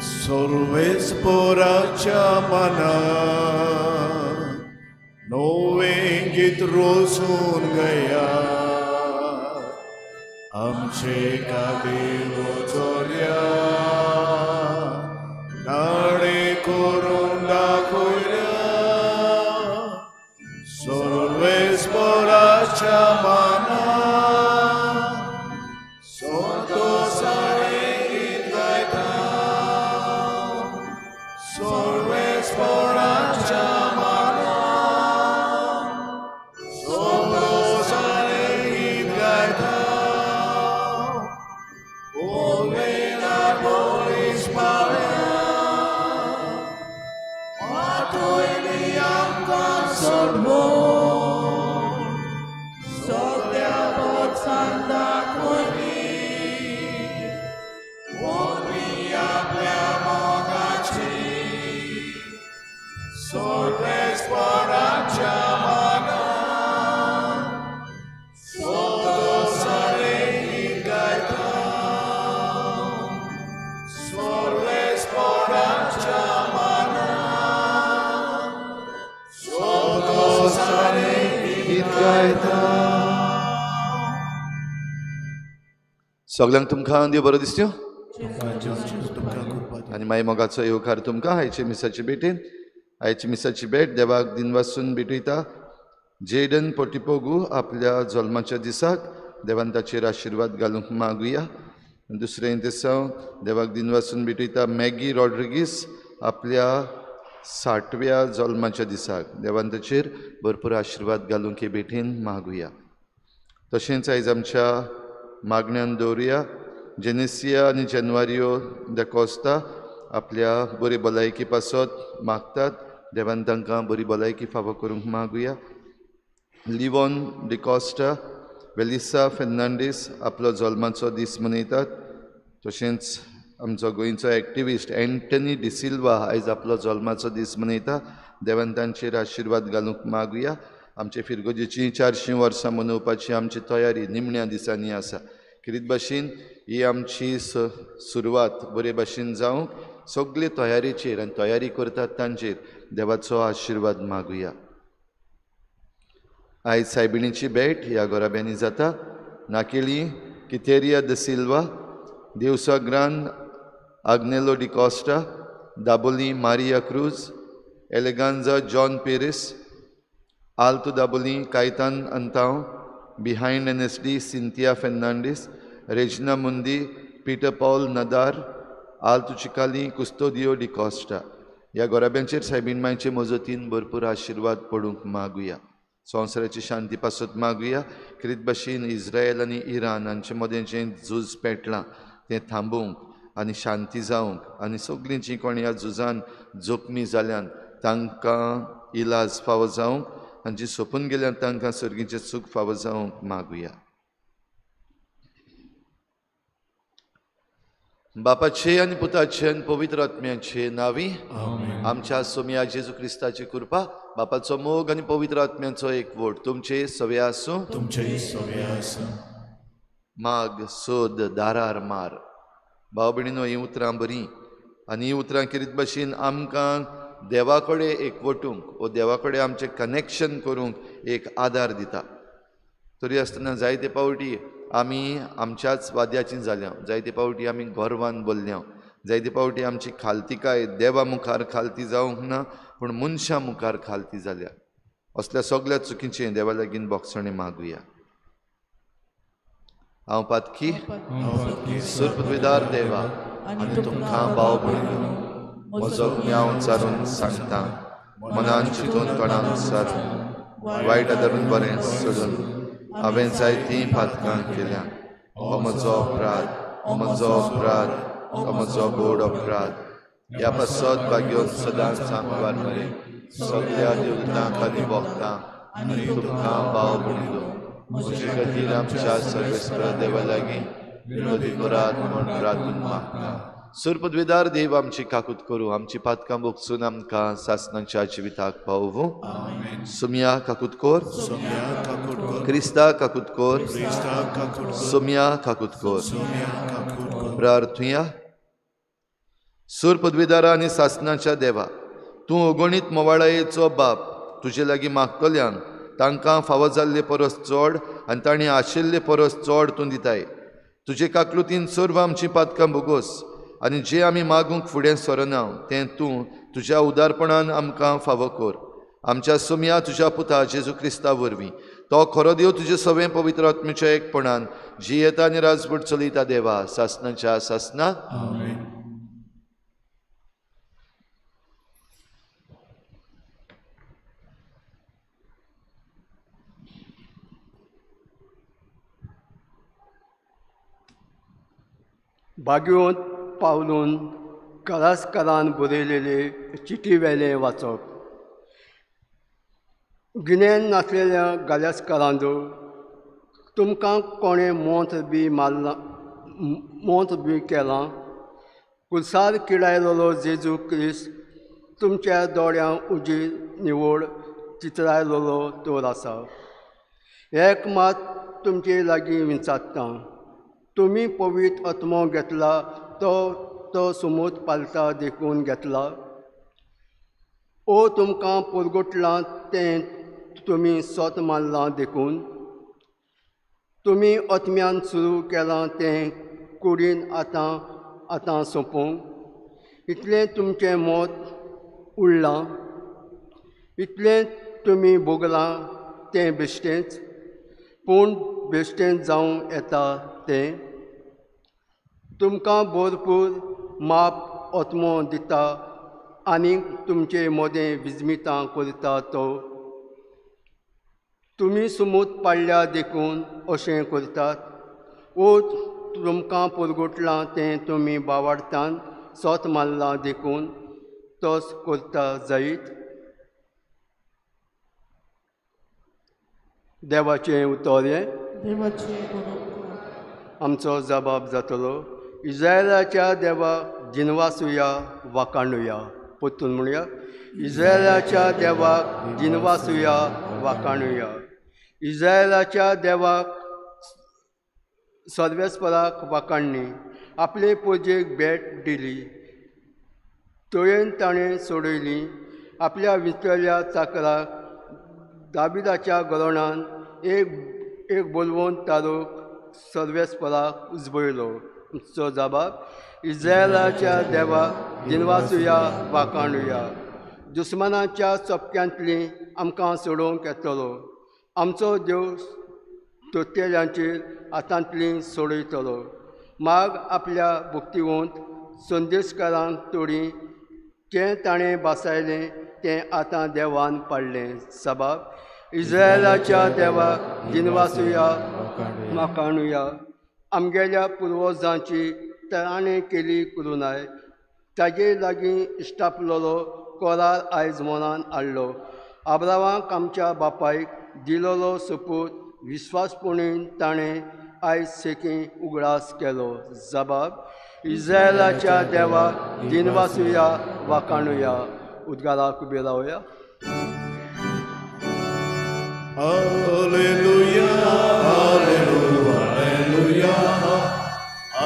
सर्वेस्पोराच्या मनात नवें गीत रोसून गया आमचे खातीर चोरया नाणे करून दाखयल्या सर्वेस्पोराच्या मनात संतोषाने गीत गायता सर्वेस्पोराच्या मनात संतोषाने गीत गायता उलयना पोलीस पावल्या वाटोयली आमकां सोडवून सगळ्या बोर्सान दाखयली वरवीं आपल्या मोगाची सर्वेस्पोराच्या मनात संतोषाने गीत गायता सर्वेस्पोराच्या मनात संतोषाने गीत गायता. सगळ्यांक तुमकां देव बरो दिसत्यो आनी मागीर मोगाचो येवकार तुमकां आयचे मिसाचे भेटेन. आयची मिसाची भेट देवाक दिनवासून भेटयता. जेडन पोटिपोगू आपल्या जल्माच्या दिसाक देवान ताचेर आशिर्वाद घालूंक मागुया. दुसरें दिसांव देवाक दिनवासून भेटयता मॅगी रॉड्रिगीस आपल्या 60व्या जल्माच्या दिसाक देवान ताचेर भरपूर आशिर्वाद घालूंक हे भेटेन मागुया. तशेंच आयज आमच्या मागण्यान दवरुया जेनेसिया आनी जेनवारियो the Costa आपल्या बरी भलायकी पासत मागतात. देवान तांकां बरी भलायकी फावो करूंक मागुया. लिवॉन डिकॉस्टा वेलिसा फेर्नांडीस आपलो जल्माचो दीस मनयतात. तशेंच आमचो गोंयचो एक्टिविस्ट एंटनी डिसिल्वा आयज आपलो जल्माचो दीस मनयता. देवान तांचेर आशिर्वाद घालूंक मागुया. आमचे फिरगोजेची 400 वर्सां मनोवपाची आमची तयारी निमण्या दिसांनी आसा. किरीत भाशेन ही आमची सुरवात बरे भाशेन जावंक सगळे तयारेचेर आनी तयारी करतात तांचेर देवाचो आशिर्वाद मागुया. आयज सायबिणीची भेट ह्या घराब्यांनी जाता. नाकेली कितेरिया the Silva, देवसाग्रान Agnelo D'Costa, Dabolim Maria Cruz, Eleganza John Peres, Alto Dabolim Caitan Antao, behind N S D Cynthia Fernandes, Regina Mundi, Peter Paul Nadar, Alto Chicalim Custodio D'Costa. ह्या घराब्यांचेर सायबीण मांयचे मजतीन भरपूर आशिर्वाद पडूंक मागुया. संवसाराची शांती पासत मागुया. क्रीत भाशेन इस्रायल आनी इराण हांचे मदें जें झूज पेटलां तें थांबोवंक आनी शांती जावंक आनी सगळीं जीं कोण ह्या झुजान जखमी जाल्यान तांकां इलाज फावो जावंक आनी जीं सोंपून गेल्यान तांकां सर्गीचें सूख फावो जावंक मागुया. बापाचे आनी पुताचे आनी पवित्र आत्म्याचे नांवी आमच्या सोम्या जेजू क्रिस्ताची कृपा, बापाचो मोग आनी पवित्र आत्म्याचो एकवट तुमचे सवे आसूं. तुमचेय सवे आसूं. माग सोद दारार मार. भाव भयणीनो, हीं उतरां बरीं आनी हीं उतरां किरीत भाशेन आमकां देवा कडेन एकवटूंक वो देवा कडेन आमचें कनेक्शन करूंक एक आदार दिता. तरी आसतना जायते पावटी आमी आमच्याच वाद्याची जाल्या, जायते पावटी आमी गर्वान बोल्ल्या, जायते पावटी आमची खालतिकाय देवा मुखार खालती जावंक ना पूण मनशां मुखार खालती जाल्या. असल्या सगळ्या चुकीचें देवा लागीं बोगसणें मागुया. हांव पातकी सुरपविदार देवा आनी तुमकां भाव भयणीनो म्हजो गुन्यांव चारून सांगता. मनान चिंतून तोंडान सारून वायट आदारून बरें सोडून हांवें जायतीं पातकां केल्या. हो म्हजो अपराध, हो म्हजो अपराध, हो म्हजो गोड अपराध. ह्या पासत भाग्योन सदांच आमकां मरे सगळ्या देवतांक आनी भोगतां आनी तुमकां भाव भयणीनो म्हजे खातीर आमच्या सर्वेस्पर देवा लागीं विनोदी करात म्हूण प्रार्थून मागता. सुरपदवेदार देव आमची काकूत करूं, आमची पातकां भोगसून आमकां सासणाच्या जिविताक पावोवं. सुम्या काकूत कोर, क्रिस्ता काकूत कोर, सुम्या काकूत कोर. प्रार्थुया. सूर पदवीदारा आनी सासणाच्या देवा, तूं अगणीत मोवाळायेचो बाप, तुजे लागीं मागतल्यांक तांकां फावो जाल्ले परस चड आनी तांणी आशिल्ले परस चड तूं दिताय. तुजे काकलुतीन सर्व आमचीं पातकां भोगोस आनी जें आमी मागूंक फुडें सरना तें तूं तुज्या उदारपणान आमकां फावो कर. आमच्या सोम्या तुज्या पुता जेजू क्रिस्ता वरवीं, तो खरो देव तुजे सवें पवित्र आत्म्याच्या एकपणान जियेता आनी राजवट चलयता देवा, सासणाच्या सासना. भाग्यवंत पावलून कलास्कारान बरयलेले चिटी वेलें वाचप. गिन्यान नासलेल्या गाल्यास्कारांचो तुमकां कोणें मोत बी मारला, मोत बी केलां? कुर्सार किडायलेलो जेजू क्रिस्त तुमच्या दोळ्यां उजीर निवळ चित्रायलेलो तर आसा. एक मात तुमचे लागीं विचारता, तुमी पवित्र आत्मो घेतला तो तो सुमूत पालता देखून घेतला, ओ तुमकां पुरगुटलां तें तुमी सोत मानलां देखून? तुमी आत्म्यान सुरू केलां तें कुडीन आतां आतां सोंपोवंक इतलें तुमचें मत उरलां, इतलें तुमी भोगलां तें बेश्टेंच, पूण बेश्टेंच जावं येता तें. तुमकां भरपूर माप आत्मो दिता आनी तुमचे मदें विजमितां करता तो. तुमी सुमूत पाडल्या देखून अशें करतात, ओ तुमकां पुरगुटलां तें तुमी बावाडतान सोत मारलां देखून तोच करता जायत. देवाचें उतर हें. आमचो जबाब जातलो. इज्रायलाच्या देवाक जिनवासुया वाकाणुया. परतून म्हणया, इज्रायलाच्या देवाक जिनवासुया वाकाणुया. इज्रायलाच्या देवाक सर्वेस्पराक वाकाणणी आपले पुजेक भेट दिली, तोयेन ताणें सोडयली. आपल्या विंचलेल्या चाकराक दाविदाच्या घराण्यान एक एक बोलवंत तारूक सर्वेस्पराक उजबयलो. आमचो जबाब, इज्रायलाच्या देवाक जिनवासुया वाकाणुया. दुस्मानाच्या चपक्यांतली आमकां सोडोवंक येतलो, आमचो देव तोतेल्यांचेर हातांतली सोडयतलो. माग आपल्या भक्तिवंत संदेशकारांक तोडी जें ताणें भासायलें तें आतां देवान पाडलें. सबाब, इज्रायलाच्या देवाक जिनवासुया वाकाणुया. आमगेल्या पुर्वजांची ताणें केली करुणाय, ताजे लागीं इश्टापलेलो कोरार आयज मनान हाडलो. आब्रावाक आमच्या बापायक दिलोलो सोपूत विस्वासपणीन ताणें आयज सेकी उगडास केलो. जबाब, इज्रायलाच्या देवाक जिनवासुया वाकाणुया. उद्गाराक उबे रावया. Alleluia, alleluia, alleluia,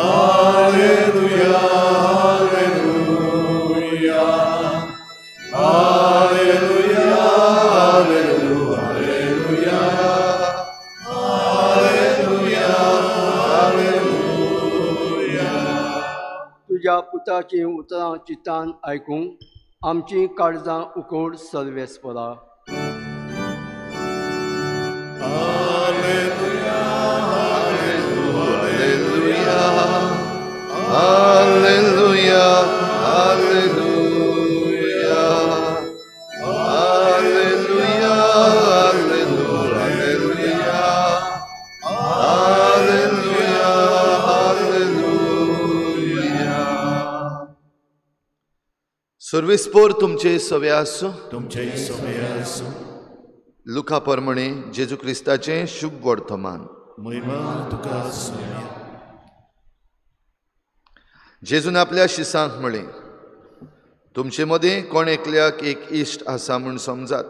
alleluia, alleluia, alleluia, alleluia, alleluia. तुज्या पुताचीं उतरां चिंतान आयकूंक आमचीं काळजां उकोड सर्वेस्परा. Alleluia, alleluia, alleluia, alleluia, alleluia, alleluia. सर्वेस्पोर तुमचे सवे आसूं. तुमचे सवे आसूं. लुका प्रमाणे जेजू क्रिस्ताचें शुभ वर्तमान. महिमा तुका सोम्या. जेजून आपल्या शिसांक म्हळें, तुमचे मदें कोण एकल्याक एक इश्ट आसा म्हूण समजात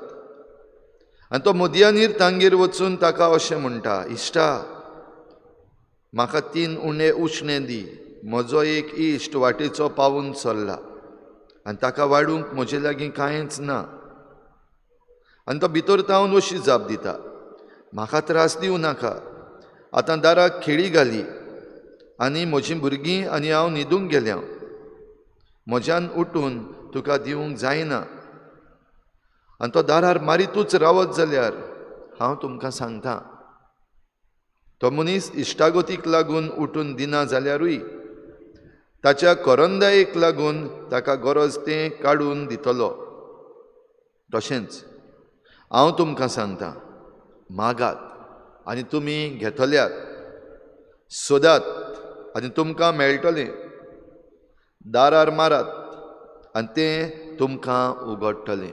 आनी तो मदयानीर तांगेर वचून ताका अशें म्हणटा, इश्टा म्हाका 3 उणे उश्णें दी, म्हजो एक इश्ट वाटेचो पावून चल्ला आनी ताका वाडूंक म्हजे लागीं कांयच ना. आनी तो भितर तावन अशी जाप दिता, म्हाका त्रास दिवं नाका, आतां दाराक खेळी घाली आनी म्हजीं भुरगीं आनी हांव न्हिदूंक गेल्या, म्हज्यान उठून तुका दिवंक जायना. आनी तो दारार मारितूच रावत जाल्यार हांव तुमकां सांगता, तो मनीस इश्टागतीक लागून उठून दिना जाल्यारूय ताच्या करंदायेक लागून ताका गरज तें काडून दितलो. तशेंच हांव तुमकां सांगता, मागात आनी तुमी घेतल्यात, सोदात आनी तुमकां मेळटलें, दारार मारात आनी तें तुमकां उगडटलें.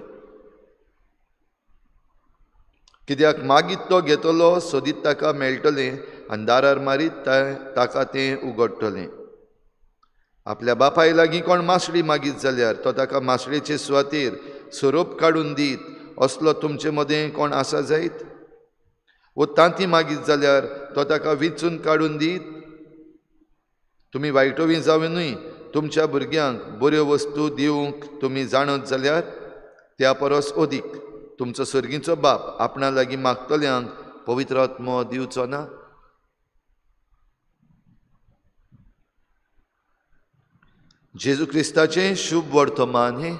कित्याक मागीत तो घेतलो, सोदीत ताका मेळटलें आनी दारार मारीत ताका तें उगडटलें. आपल्या बापाय लागीं कोण मासळी मागीत जाल्यार तो ताका मासळेचे सुवातेर सोरोप काडून दीत असलो तुमचे मदें कोण आसा जायत? वो तांती मागीत जाल्यार तो ताका विंचून काडून दीत? तुमी वायटोवी जावं न्हय, तुमच्या भुरग्यांक बऱ्यो वस्तू दिवंक तुमी जाणत जाल्यार त्या परस अदीक तुमचो सर्गीचो बाप आपणा लागीं मागतल्यांक पवित्र आत्मो दिवचो ना? जेजू क्रिस्ताचें शुभ वर्तमान हें.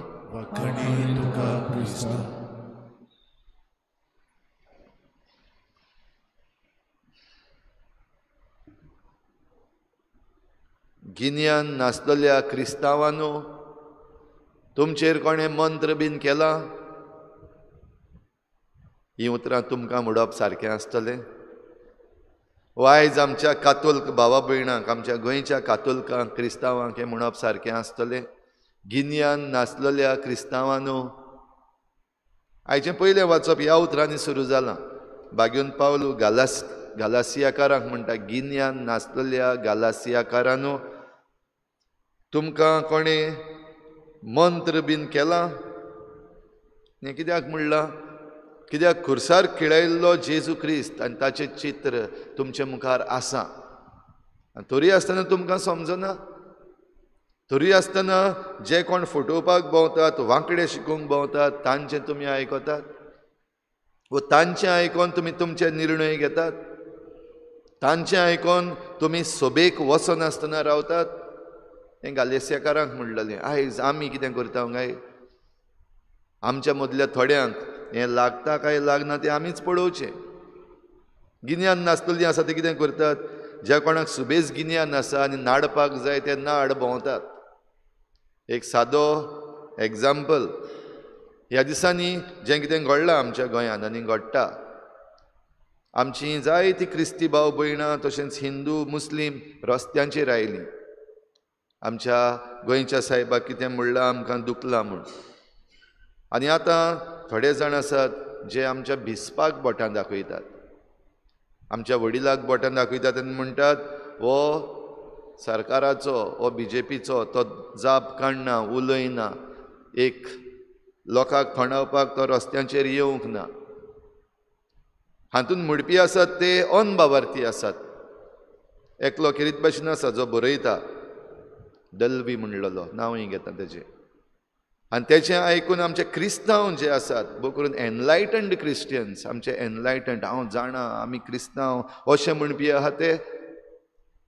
गिन्यान नासलेल्या क्रिस्तांवांनो, तुमचेर कोणें मंत्र बीन केला? हीं उतरां तुमकां म्हणप सारकें आसतलें? आयज आमच्या कातोल्क भावा भयणांक, आमच्या गोंयच्या कातोल्कांक, क्रिस्तांवांक हें म्हणप सारकें आसतलें? गिन्यान नासलेल्या क्रिस्तांवांनो. आयचें पयलें वाचप ह्या उतरांनी सुरू जालां. बागेवन पावलू गालासियाकारांक म्हणटा, गिन्यान नासलेल्या गालासियाकारांनो, तुमकां कोणें मंत्र बीन केला? हें कित्याक म्हणलां? कित्याक खुर्सार खिळायिल्लो जेजू क्रिस्त आनी ताचें चित्र तुमचे मुखार आसा, आनी तरी आसतना तुमकां समजना. तरी आसतना जे कोण फटोवपाक भोंवतात, वांकडे शिकूंक भोंवतात, तांचें तुमी आयकतात वो तांचें आयकोन तुमी तुमचे निर्णय घेतात, तांचें आयकोन तुमी सोबेक वचनासतना रावतात. हें गालेसियाकारांक म्हणलेलें. आयज आमी कितें करता काय? आमच्या मदल्या थोड्यांक हें लागता काय लागना तें आमीच पळोवचें. गिन्यान नासतलीं आसा तें कितें करतात? ज्या कोणाक सुबेज गिन्यान आसा आनी नाडपाक जाय ते नाड भोंवतात. एक सादो एग्जाम्पल, ह्या दिसांनी जें कितें घडलां आमच्या गोंयांत आनी घडटा, आमची जायती क्रिस्ती भाव भयणां तशेंच हिंदू मुस्लीम रस्त्यांचेर आयलीं. आमच्या गोंयच्या सायबाक कितें म्हणलां आमकां दुखलां म्हूण. आनी आतां थोडे जाण आसात जे आमच्या भिसपाक बोटां दाखयतात, आमच्या वडिलाक बोटां दाखयतात आनी म्हणटात हो सरकाराचो, हो बीजेपीचो, तो जाप काडना, उलयना, एक लोकांक थोंडावपाक तो रस्त्यांचेर येवंक ना. हातूंत म्हणपी आसात ते अनबावार्थी आसात. एकलो खेरीत भाशेन आसा जो बरयता, दलवी म्हणलेलो, नांवूय घेता तेजें. आनी तेचें आयकून आमचे क्रिस्तांव जे आसात, भोव करून एनलायटन्ड क्रिस्टियन्स, आमचे एनलायटन्ड, हांव जाणा आमी क्रिस्तांव अशें म्हणपी आहा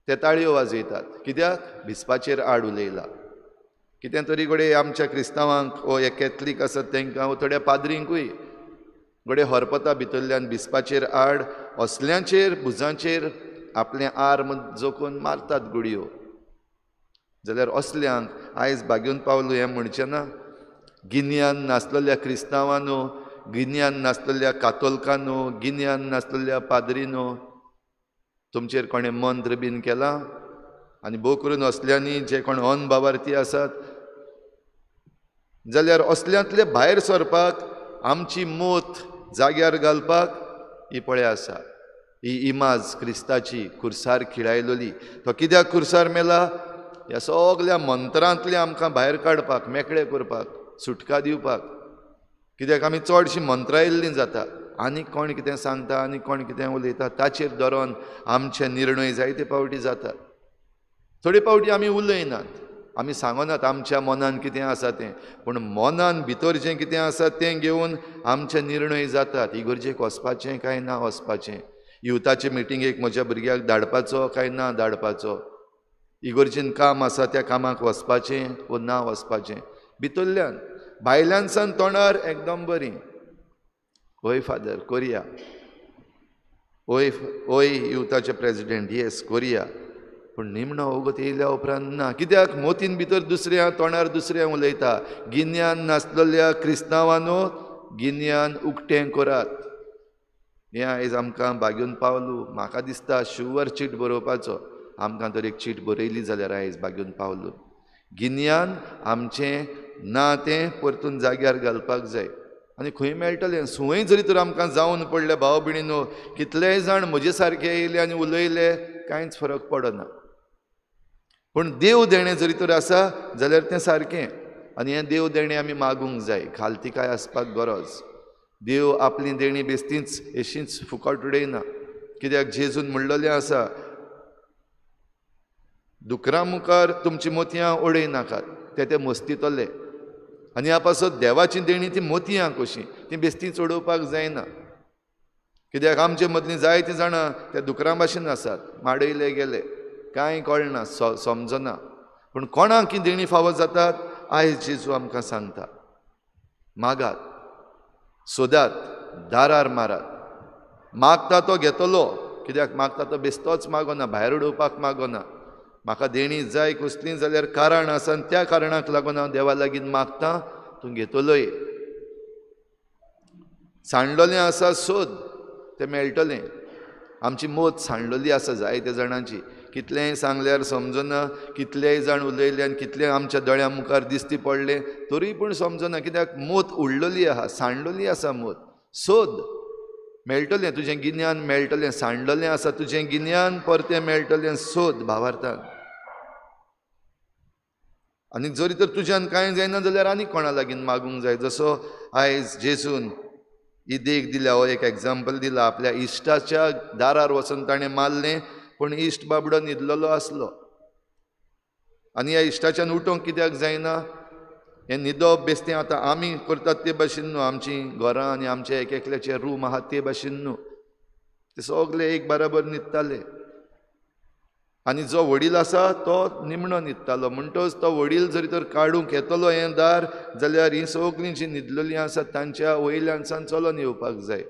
ते ताळयो वाजयतात. कित्याक? भिसपाचेर आड उलयला. कितें तरी घडये आमच्या क्रिस्तांवांक वो एक कॅथलीक आसात तांकां वो थोड्या पाद्रींकूय घडये हरपता भितरल्यान भिसपाचेर आड, असल्यांचेर भुजांचेर आपलें आर्म जोखून मारतात गुडयो. जाल्यार असल्यांक आयज भाग्यून पावलो हें म्हणचें ना. गिन्यान नासलेल्या क्रिस्तांवांनो, गिन्यान नासलेल्या कातोल्कांनो, गिन्यान नासलेल्या पाद्रीनो, तुमचेर कोणें मंत्र बीन केला? आनी भोव करून असल्यांनी जे कोण अनबावार्थी आसात जाल्यार असल्यांतले भायर सरपाक, आमची मोत जाग्यार घालपाक ही पळय आसा ही इमाज क्रिस्ताची खुर्सार खिळायलोली. तो कित्याक खुर्सार मेला? ह्या सगल्या मंत्रांतले आमकां भायर काडपाक, मेकळे करपाक, सुटका दिवपाक. कित्याक आमी चडशीं मंत्रायल्लीं जाता, आनी कोण कितें सांगता आनी कोण कितें उलयता ताचेर धरून आमचे निर्णय जायते फावटी जातात. थोडे फावटी आमी उलयनात, आमी सांगनात आमच्या मनान कितें आसा तें, पूण मनान भितर जें कितें आसा तें घेवन आमचे निर्णय जातात. इगर्जेक वचपाचें काय ना वचपाचें, युथाचे मिटिंगेक म्हज्या भुरग्याक धाडपाचो काय ना धाडपाचो, इगर्जेन काम आसा त्या कामाक वचपाचें वो ना वचपाचें. भितरल्यान भायल्यान सान तोंडार एकदम बरी, हय फादर कोरया, ओय ओय युथाचे प्रेजिडेंट येस कोरया, पूण निमणो वगत येयल्या उपरांत ना. कित्याक? मोतीन भितर दुसऱ्या तोंडार दुसऱ्या उलयता. गिन्यान नासलेल्या क्रिस्तांवांनो गिन्यान उक्तें करात. हें आयज आमकां बागेवन पावलू. म्हाका दिसता शुवर चीट बरोवपाचो, आमकां तर एक चीट बरयली जाल्यार आयज बागेवन पावलू. गिन्यान आमचें ना तें परतून जाग्यार घालपाक जाय. आनी खंय मेळटलें? सुंय जरी तर आमकां जावन पडलें भाव भयणीनो, कितलेय जाण म्हजे सारके येयले आनी उलयले, कांयच फरक पडना. पूण देव देणें जरी तर आसा जाल्यार तें सारकें. आनी हें देव देणें आमी मागूंक जाय, खालतिकाय आसपाक गरज. देव आपली देणी बेस्तीच येशीच फुकट उडयना. कित्याक जेजून म्हणलेलें आसा, दुकरां मुखार तुमची मोतयां उडय नाकात, ते ते मस्तितले. आनी ह्या पासत देवाची देणी ती मोतयां कशीं, ती बेस्तीच उडोवपाक जायना. कित्याक आमचे मदलीं जायतीं जाणां त्या दुकरां भाशेन आसात, माडयले गेले, कांय कळना, समजना. पूण कोणाक ही देणी फावो जातात आयज जेजू आमकां सांगता, मागात, सोदात, दारार मारात. मागता तो घेतलो. कित्याक मागता तो बेस्तोच मागोना, भायर उडोवपाक मागोना. म्हाका देणी जाय कसली जाल्यार कारण आसा आनी त्या कारणाक लागून हांव देवा लागीं मागता, तूं घेतलोय. सांडलोलें आसा सोद, तें मेळटलें. आमची मोत सांडलोली आसा जायत्या जाणांची. कितलेंय सांगल्यार समजना, कितलेय जाण उलयले आनी कितलें आमच्या दोळ्यां मुखार दिसती पडलें तरी पूण समजना. कित्याक मोत उडलोली आहा, सांडलोली आसा मोत. सोद, मेळटलें तुजें गिन्यान, मेळटलें. सांडलोलें आसा तुजें गिन्यान, परतें मेळटलें. सोद भावार्थान. आनी जरी तर तुज्यान कांय जायना जाल्यार आनी कोणा लागीं मागूंक जाय. जसो आयज जेजून ही देख दिल्या, हो एक एग्जाम्पल दिला. आपल्या इश्टाच्या दारार वचून ताणें मारलें, पूण इश्ट बाबडो न्हिदलेलो आसलो. आनी ह्या इश्टाच्यान उठोवंक कित्याक जायना? हें न्हिदप बेस्तें आतां आमी करतात ते भाशेन न्हू, आमचीं घरां आनी आमचे एक एकल्याचे रूम आहा ते भाशेन न्हू, ते सगळे एक बराबर न्हिदताले. आनी जो वडील आसा तो निमणो न्हिदतालो. म्हणटच तो वडील जरी तर काडूंक येतलो हें दार जाल्यार हीं सगळीं जीं न्हिदलेलीं आसात तांच्या वयल्यान सान चलोन येवपाक जाय.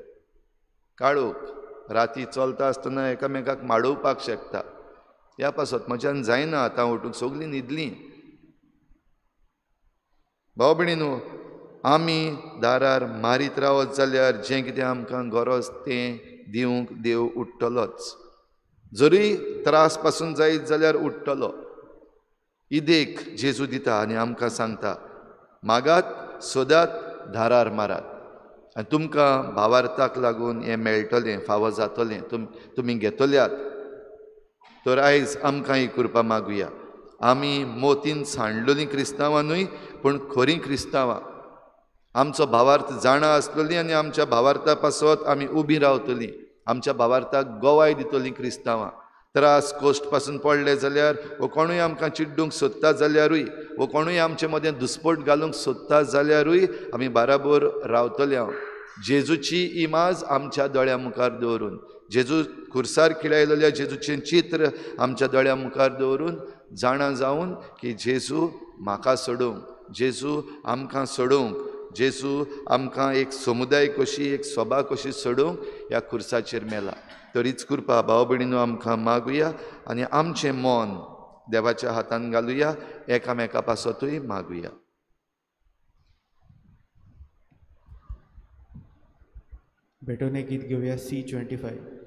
काडूंक राती चलता आसतना एकामेकाक माडोवपाक शकता. ह्या पासत म्हज्यान जायना आतां उठूंक, सगळीं न्हिदलीं. भाव भयणीनो, आमी दारार मारीत रावत जाल्यार जें कितें आमकां गरज तें दिवंक देव उठ्ठलोच. जरी त्रास पासून जायत जाल्यार उठ्ठलो. ही देख जेजू दिता आनी आमकां सांगता, मागात, सोदात, दारार मारात आनी तुमकां भावार्थाक लागून हें मेळटलें, फावो जातलें, तुमी घेतल्यात. तर आयज आमकां ही कृपा मागुया. आमी मोतीन सांडलेलीं क्रिस्तांवां न्हय, पूण खरीं क्रिस्तांवां. आमचो भावार्थ जाणा आसलेली आनी आमच्या भावार्था पासत आमी उबीं रावतलीं, आमच्या भावार्थाक गवाय दितलीं क्रिस्तांवां. त्रास कोश्ट पासून पडले जाल्यार वो कोणूय आमकां चिड्डूंक सोदता जाल्यारूय, वो कोणूय आमचे मदें दुस्पोट घालूंक सोदता जाल्यारूय आमी बाराबर रावतले. हांव जेजूची इमाज आमच्या दोळ्यां मुखार दवरून, जेजू खुर्सार खिळायलेल्या जेजूचें चित्र आमच्या दोळ्यां मुखार दवरून जाणा जावन की जेजू म्हाका सोडूंक, जेजू आमकां सोडूंक, जेजू आमकां एक समुदाय कशी, एक सभा कशी सोडूंक ह्या खुर्साचेर मेला. तरीच कृपा भाव भयणीनो आमकां मागुया आनी आमचें मन देवाच्या हातान घालुया, एकामेका पासतूय मागुया. भेटून एक गीत घेवया, C25.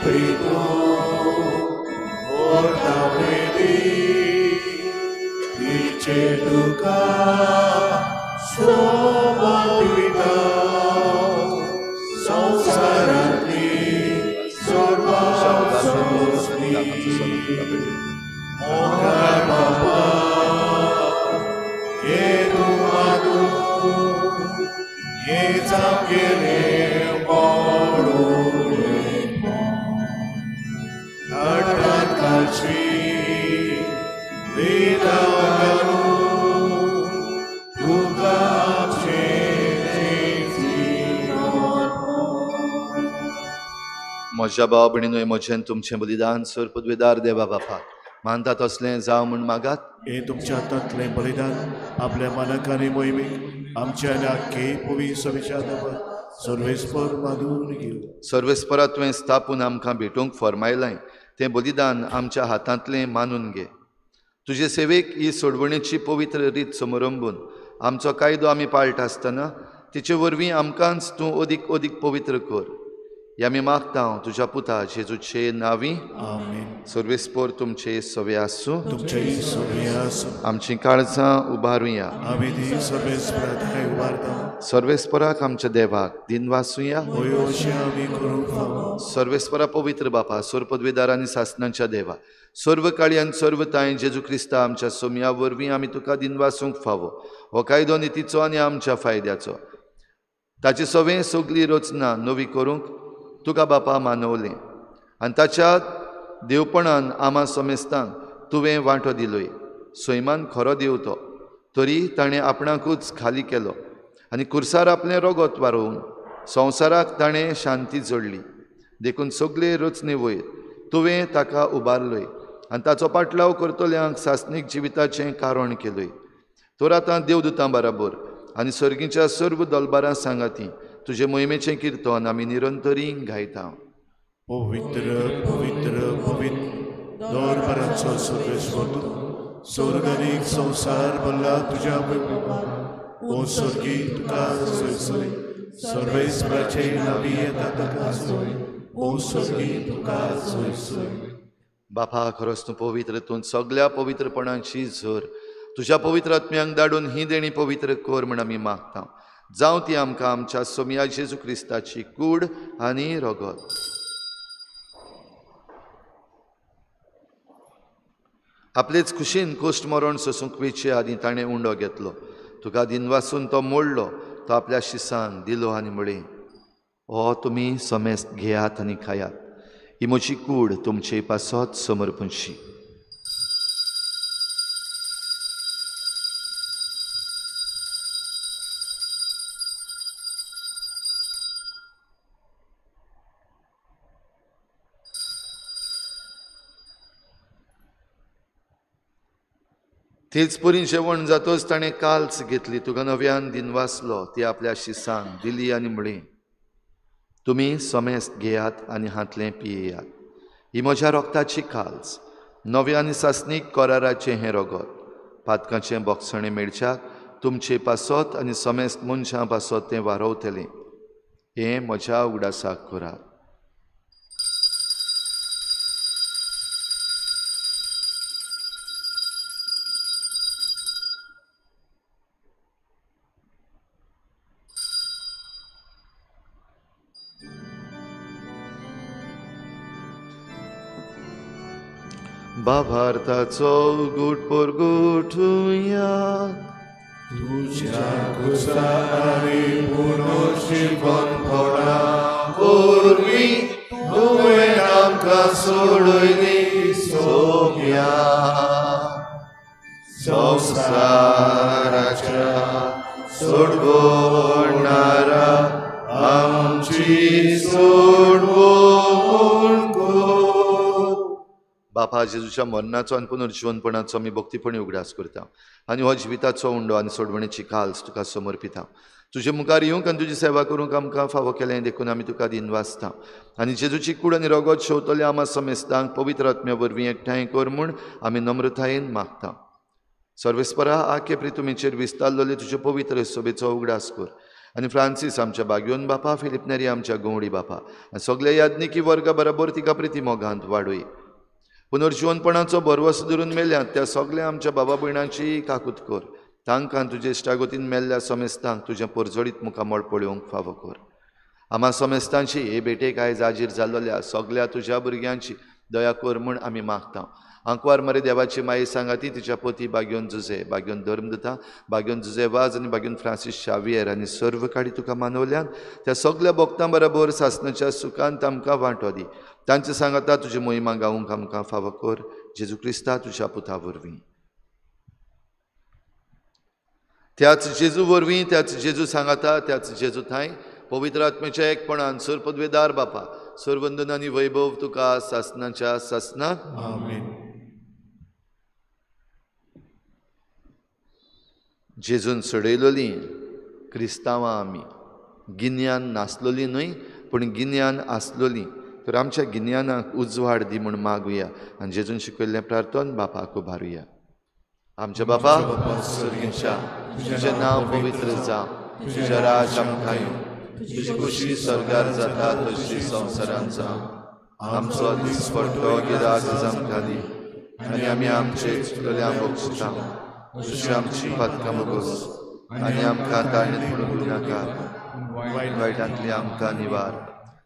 प्रीतो मोर्तावेली तिचे तुका समर्पिता संसारांतली सोडवा सोंसली मोगाळ बाबा ये तूं आदू ये आमगेलें मोडूलेपण थाटांत घालची वेदां घालून तुका म्हज्या भाव भयणीनो म्हजें तुमचें बलिदान सर पदवेदार देवा बापाक मानता तसलें जावं म्हूण मागात. हे तुमच्या हातांतलें बलिदान आपल्या मालकांनी मोहिमेक आमच्या आनी आख्खे पवी सविच्या सर्वेस्पर मागून घेवं. सर्वेस्परा तुवें स्थापून आमकां भेटूंक फर्मायलां तें बलिदान आमच्या हातांतलें मानून घे. तुजे सेवेक ही सोडवणेची पवित्र रीत समरंबून आमचो कायदो आमी पाळटा आसतना तिचे वरवीं आमकांच तूं अदीक अदीक पवित्र कर. ह्या आमी मागता तुज्या पुता जेजूचे नांवी. आमेन. सर्वेस्पर तुमचे सवे आसूं. तुमचेय सवे आसूं. आमचीं काळजां उबारुया. आमी ती सर्वेस्परा थांय उबारता. सर्वेस्पराक आमच्या देवाक दिनवासुया. अशें आमी करूंक फावो. सर्वेस्परा पवित्र बापा सर्व पदवेदार आनी सासनांच्या देवा सर्व काळी आनी सर्व तांय जेजू क्रिस्ता आमच्या सोमया वरवीं आमी तुका दिनवासूंक फावो. हो कायदो नितीचो आनी आमच्या फायद्याचो ताची सवें सगली रचना नवी करूंक तुका बापा मानवलें आनी ताच्या देवपणान आमा समेस्तांक तुवें वांटो दिलोय. सैमान खरो देव तो तरी ताणें आपणाकूच खाली केलो आनी कुर्सार आपलें रगत वारोवन संवसाराक ताणें शांती जोडली. देखून सगळे रचने वयर तुवें ताका उबारलोय आनी ताचो पाटलाव करतल्यांक सासणीक जिविताचें कारण केलोय. तर आतां देवदूतां बराबर आनी सर्गीच्या सर्व दलबारां सांगाती तुजे मोहिमेचें किर्तन आमी निरंतरी गायता. पवित्र पवित्र पवित्र दौरभराचो सर्वेश्वर तूं स्वर्ग आनी संवसार भरला तुज्या महिमेन. ओ स्वर्गी तुका सोय सोय सर्वेस्पराचे नांवी येता तुका सोय. ओ स्वर्गी तुका सोय सोय. बापा खरोच तूं पवित्र, तूं सगल्या पवित्रपणाची झर. तुज्या पवित्र आत्म्यांक धाडून ही देणी पवित्र कर म्हण आमी मागता. जावं ती आमकां आमच्या सोमया जेजू क्रिस्ताची कूड आनी रगत. आपलेच खुशीन कोश्ट मरण सोसूंक वेचे आदीं ताणें उंडो घेतलो. तुका दिनवासून तो मोडलो, तो आपल्या शिसांक दिलो आनी म्हळें, हो तुमी समेस्त घेयात आनी खायात, ही म्हजी कूड तुमचे पासत समर्पणशी. तेच परी जेवण जातोच ताणें काल्स घेतली, तुका नव्यान दिनवासलो, ती आपल्या शिसांक दिली आनी म्हळें, तुमी समेस्त घेयात आनी हांतलें पियेयात, ही म्हज्या रोगताची काल्स, नव्या आनी सासणीक कराराचें हें रगत, पातकाचें बोगसणें मेळच्याक तुमचे पासत आनी समेस्त मनशां पासत तें वारवतलें. हें म्हज्या उगडासाक करात. भावार्थाचो गुट परगुटुया. तुज्या कुसारी पुनर्जीवनपणा वरवीं तुवें आमकां सोडयली सोम्या संवसाराच्या सोडवणारा आमची सोडवण कर. बापा जेजूच्या मरणाचो आनी पुनर्जीवनपणाचो आमी भक्तीपणी उगडास करता आनी हो जिविताचो उंडो आनी सोडवणेची काल्स तुका समर्पिता. तुजे मुखार येवंक आनी तुजी सेवा करूंक आमकां फावो केलें देखून आमी तुका दिनवासता आनी जेजूची कूड आनी रगत शेवतले आमा समेस्तांक पवित्र आत्म्या वरवीं एकठांय कर म्हूण आमी नम्रतायेन मागता. सर्वेस्परा आखे प्रितुमीचेर विस्तारलेले तुजे पवित्र सोबेचो उगडास कर आनी फ्रांसीस आमच्या बागयोन बापा, फिलीप नेरी आमच्या गवडी बापा आनी सगल्या याज्ञिकी वर्गा बरोबर तिका प्रिती मोगांत वाडय. पुनर्जिवनपणाचो भरवंसो धरून मेल्यात त्या सगल्या आमच्या बाबा भयणांची काकूत कर. तांकां तुजे इश्टागतीन मेल्ल्या समेस्तांक तुजें परजळीत मुखामळ पळोवंक फावो कर. आमा समेस्तांची हे भेटेक आयज हाजीर जाल्लोल्या सगल्या तुज्या भुरग्यांची दया कर म्हूण आमी मागता. आंकवार मरे देवाची माई सांगाती तिच्या पोती बागयोन जुजे, बागयोन धर्मदूता, बागयोन जुजे वाज आनी बागयोन फ्रांसीस शावियर आनी सर्व काडी तुका मानवल्यान त्या सगल्या भक्तां बरोबर सासणाच्या सुखांत आमकां वांटो दी. तांचे सांगाता तुजी मोहिमा गावूंक आमकां फावो कर. जेजू क्रिस्ता तुज्या पुता वरवीं. त्याच जेजू वरवीं, त्याच जेजू सांगाता, त्याच जेजू थांय पवित्र आत्म्याच्या एकपणान सर्व पदवेदार बापा, सर्वंदन आनी वैभव तुका सासणाच्या सासणाक. आमेन. जेजून सडयलोली क्रिस्तांवां आमी, गिन्यान नासलोली न्हय पूण गिन्यान आसलोली, तर आमच्या गिन्यानाक उजवाड दी म्हूण मागुया आनी जेजून शिकयल्लें प्रार्थन बापाक उबारुया. आमच्या बापा सर्गीच्या, तुजें नांव पवित्र जावं, तुजें राज आमकां येवं, तुजी खुशी स्वर्गार जाता तशी संवसारांत जावं. आमचो दिसपट्टो गिराज आमकां दी आनी आमी आमचे चुकलेल्या बक्षिता तशी आमची पातकां बोगस आनी आमकां ताळणीत पडूंक नाका, वायटांतली आमकां निवार.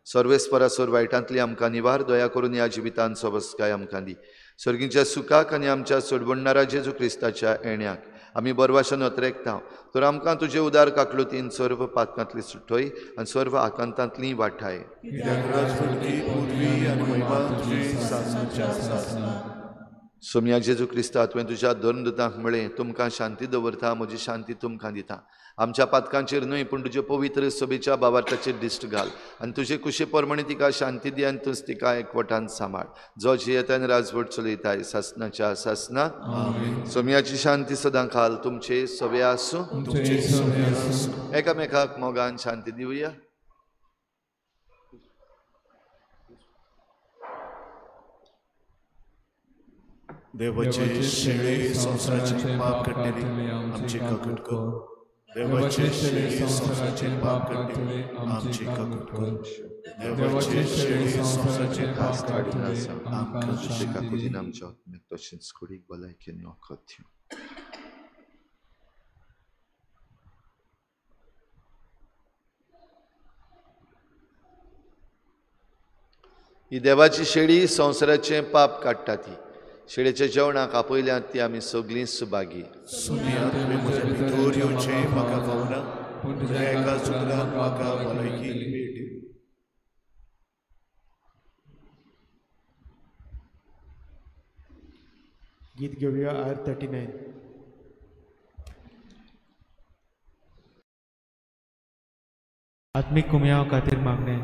सर्वेस्परासर वायटांतली आमकां निवार. दया करून ह्या जिवितान सोबसकाय आमकां दी. सर्गीच्या सुखाक आनी आमच्या सोडवणणारा जेजू क्रिस्ताच्या येण्याक आमी बरवाशन अत्रेकता. तर आमकां तुजे उदार काकलुतीन सर्व पातकांतली सुटय आनी सर्व आकांतांतली वाठाय. सोमया जेजू क्रिस्ता, तुवें तुज्या धर्मदूतांक म्हळें, तुमकां शांती दवरता, म्हजी शांती तुमकां दिता. आमच्या पातकांचेर न्हय पूण तुजे पवित्र सभेच्या भावार्थाचेर दिश्ट घाल आनी तुजे कुशे प्रमाणे तिका शांती दी आनी तूंच तिका एकवटान सांबाळ. जो जियेता आनी राजवट चलयताय सासणाच्या सासणाक. सोमयाची शांती सदां खाल तुमचे सवे आसूं. एकामेकाक मोगान शांती दिवया. देवाचे शेळे संवसाराचे पाप काडटले आमचे काकूट कर. देवाचे शेळे संवसाराचे पाप काडटले आमचे काकूट कर. देवाचे शेळे संवसाराचे पाप काडटले आमकां तुजे काकुतीन आमच्या आत्म्याक तशेंच कुडीक भलायकेन वखद दिवं. ही देवाची शेळी संवसाराचें पाप काडटा. ती शेळेच्या जेवणाक आपयल्यात ती आमी सगळीं सुभागी. सोमया, तुवें म्हज्या भितर येवचें म्हाका फावना, पूण तुज्या एका सुत्रान म्हाका भलायकी मेळटी. गीत घेवया R39. आत्मीक कुमयांव खातीर मागणें.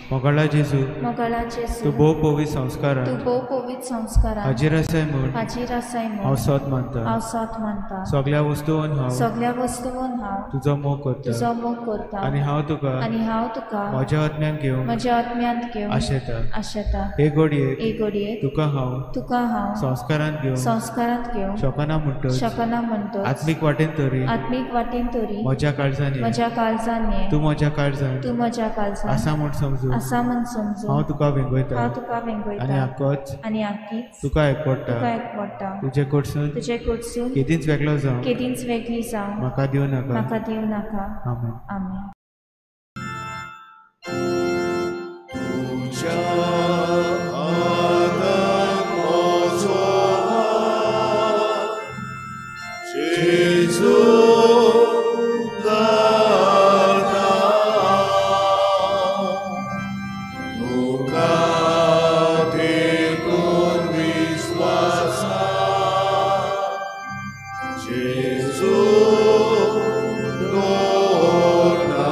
मोगाळा जेजू, मोगाळा जेजू, तूं भोव पवित्र संस्कारान, तूं भोव पवित्र संस्कारान हाजीर आसाय म्हूण, हाजीर आसाय म्हूण हांव सोद मानता, हांव सोद मानता. सगल्या वस्तून हांव, सगल्या वस्तून हांव तुजो मोग करता, तुजो मोग करता. आनी हांव तुका, आनी हांव तुका म्हज्या आत्म्यान घेवंक, म्हज्या आत्म्यांत घेवंक आशेता, आशेता. हे घडयेक, हे घडयेक तुका हांव, तुका हांव संस्कारांत घेवंक, संस्कारांत घेवंक शकना म्हणटच, शकना म्हणटच, आत्मीक वाटेन तरी, आत्मीक वाटेन तरी म्हज्या काळजान, म्हज्या काळजान ये, तूं म्हज्या काळजान, तूं म्हज्या काळजान आसा म्हूण समजून, आसा म्हूण समजून हांव तुका वेंगयता, हांव तुका वेंगयता. आनी आकोच, आनी आकीच तुका एकवडटा, तुका एकवडटा. तुजे कडसून, तुजे कडसून केदींच वेगळो जावं, केदींच वेगळी जावं म्हाका दिवं नाका, म्हाका दिवं नाका. आमेन. आमेन. तुज्या हाताक म्हजो हात, जेजू धाडटा. तुका देखून विस्वासान, जेजू दवरता.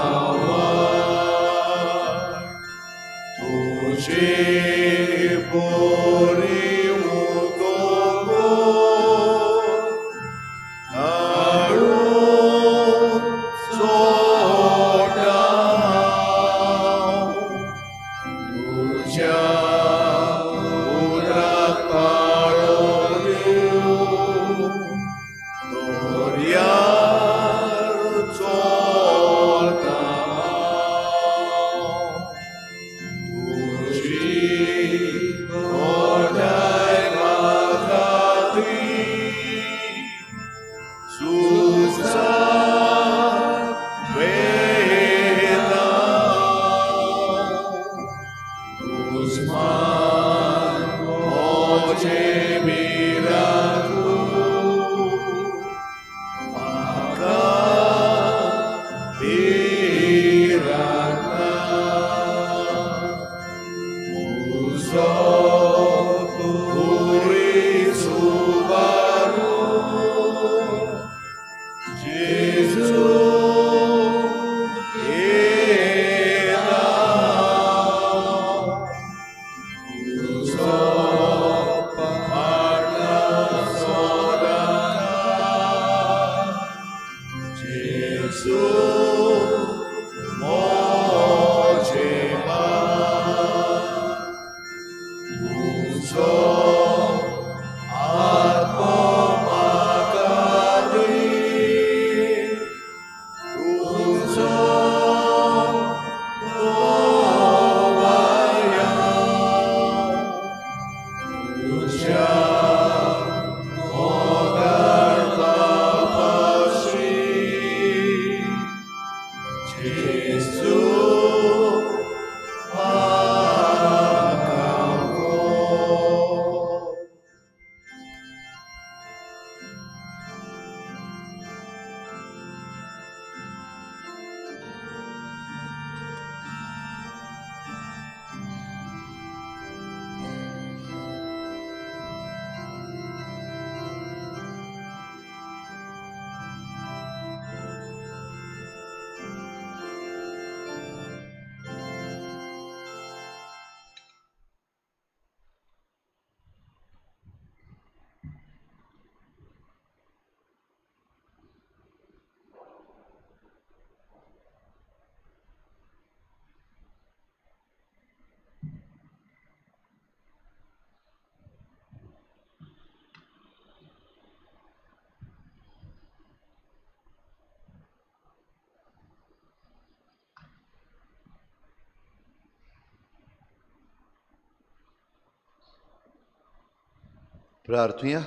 प्रार्थुया।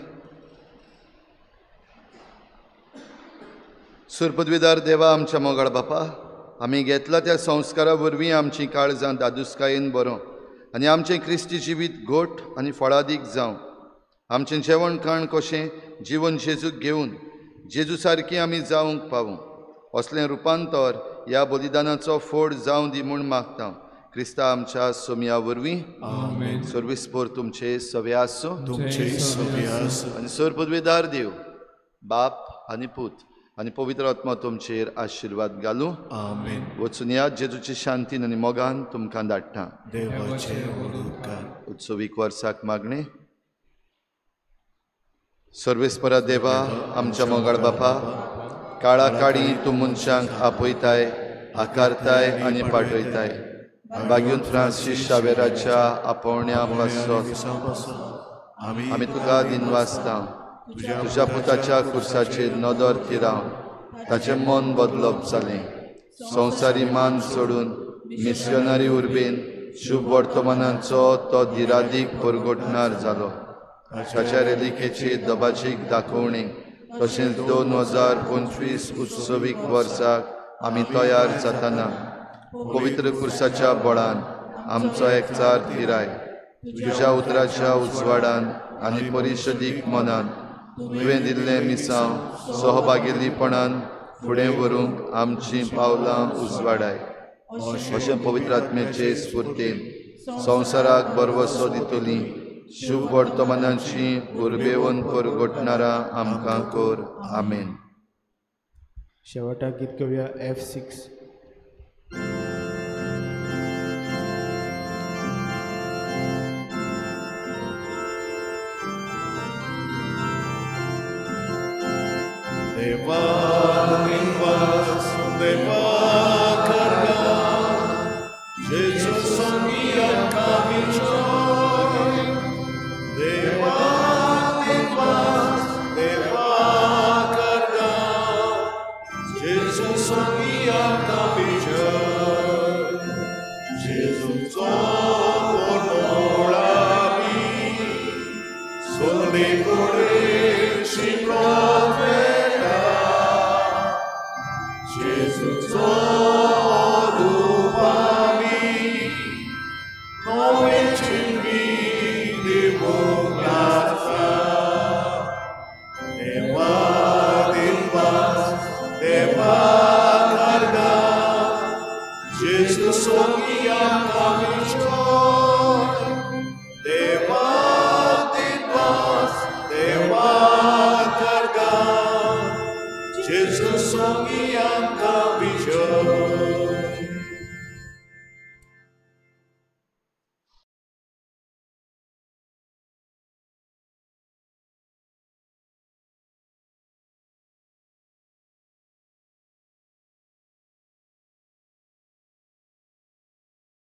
सुरपदवीदार देवा आमच्या मोगाळ बापा, आमी घेतला त्या संस्कारा वरवीं आमची काळजां दादुसकायेन बरो आनी आमचें क्रिस्ती जिवीत घोट आनी फळादीक जावं। आमचें जेवण खाण कशें जिवन जेजूक घेवन जेजू सारकी आमी जावंक पावूं असलें रुपांतर ह्या बलिदानाचो फोड जावं दी म्हूण मागता क्रिस्ता आमच्या सोमया वरवीं। आमेन। सर्विसपोर तुमचे सवे आसूं, तुमचे सवे आसूं। आनी सर पदवीदार देव बाप आनी पूत आनी पवित्र आत्मा तुमचेर आशिर्वाद घालूं। आमेन। वचून या जेजूचे शांतीन आनी मोगान तुमकां धाडटा। देवाचे उपकार। उत्सवीक वर्साक मागणें। सर्वेस्परा देवा आमच्या मोगाळ बापा, काळा काळी तूं मनशांक आपयताय, आकारताय आनी पाठयताय। बागून फ्रांसीस शावेराच्या आपोवण्या पासत आमी तुका दिनवासता। तुज्या पुताच्या खुर्साचेर नदर थिरावन ताचें मन बदलप जालें। संवसारी मान सोडून मिशनरी उर्बेन शुभ वर्तमानाचो तो दिरादीक परगटणार जालो। ताच्या रेलिकेची दबाजीक दाखोवणी तशेंच 2025 उत्सवीक वर्साक आमी तयार जातना पवित्र खुर्साच्या बळान आमचो एकचार थिराय। तुज्या उतराच्या उजवाडान आनी परिशदीक मनान तुवें दिल्लें मिसांव सहभागीपणान फुडें व्हरूंक आमचीं पावलां उजवाडाय। अशें पवित्र आत्म्याचे स्फुर्तीन संवसाराक बरवसो दितली शुभ वर्तमानाची उर्बेवन परगटणारा आमकां कर। आमेन। शेवटाक गीत घेवया F6। देवा निवास देवा करगा जेजू संगी आमकां विजय। देवा निवास देवा करगा जेजू संगी आमकां विजय। जेजूचो कोणोळावी सोने कोडे शिकय.